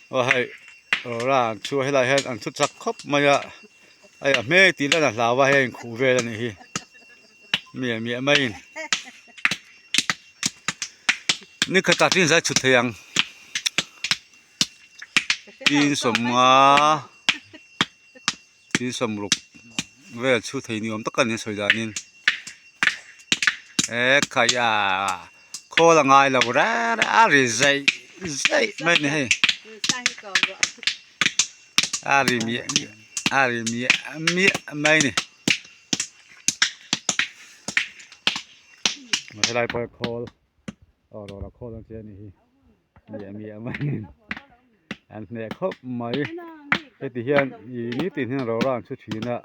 Aw hei rawra an chhu a helai hian an thu chak khawp mai a hei a hmel tih lan a hlau a hei a inkhuh vel a nih hi miah miah maiin ni khatah tin zai chhut thei ang tin sawmnga tin sawmruk vel chhu thei ni awm tak a ni a sawi danin e khai a khawl a ngai lo reng reng a ri zaih zaih mai a ni hei a ri miah miah a ri miah miah mai a ni helai pawh hi khawl aw rawra khawl an che a nih hi. miah miah mai an hneh khawp mai heti hian ih nitin hian rora an chhu thin a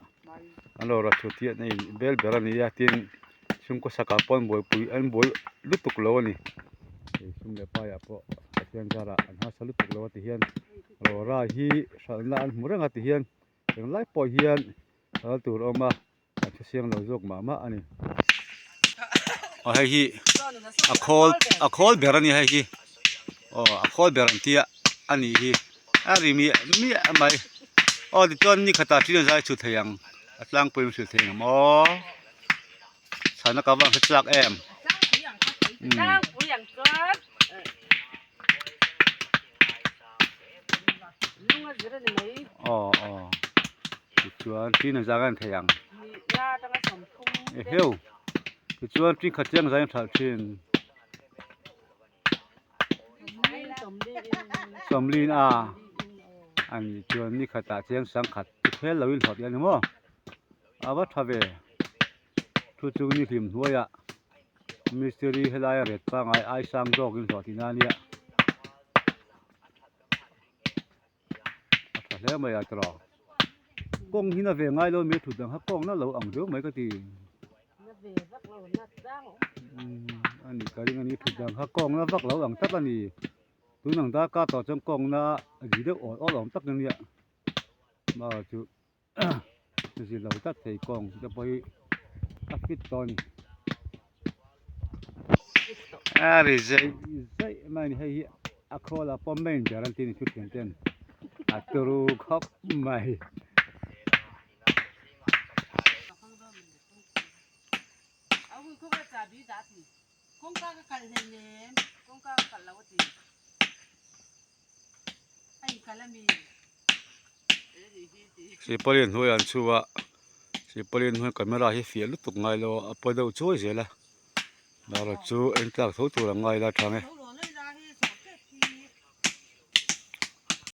an rora chhut hi a in bel ber a ni a tin chhungkaw sakah pawh an buaipui an buai lutuk lo a ni sum leh paiah pawh Pathian zarah an hmasa lutuk lo a ti hian rora hi hralhna an hmu reng a ti hian englai pawh hian kal tur a awm a. A thu siang lo zawk mah mah a ni. Aw hei hi a khawl a khawl ber a ni hei hi aw a khawl ber ang tia a nih hi a ri miah miah mai aw tichuan ni khatah thil a zai chhu thei ang a tlangpui in hrilh thei ang maw chhana ka vang hre chak em umm. Aw aw tichuan tin a zang a en thei ang eheu tichuan tin khat chiang zai a thalh thin sawmlin a a nih chuan ni khatah chiang sangkhat chu khel lo in hlawh tih a ni maw a va tha ve thu chu ni hlim hnuaiah mistiri helaia ret pangai ai sang zawk in hlawh tihna a nia. A tha hle mai a tawrh kawng hi na ve ngai lo mai thut ang kha kawng na lo ang deuh mai ka ti a nih ka ring a ni thut ang kha kawng na vak lo ang tlat a ni tun ang darkar tawh chuan kawng na ri deuh awl awl awm tak ania maw chu zir lo tlat thei kawng te pawh hi a fit tawh a ni a ri zaih zaih mai a ni hei hi a khawl ah pawh main ber an ti a ni thuthian ten a turu khawp mai. Sipalin hnuaiah an chhu a sipalin hnuai camera hi fiah lutuk ngai lo a a pawi deuh chuai zel a erawh chu en tlak tho tur ang ngai ila a tha ang e.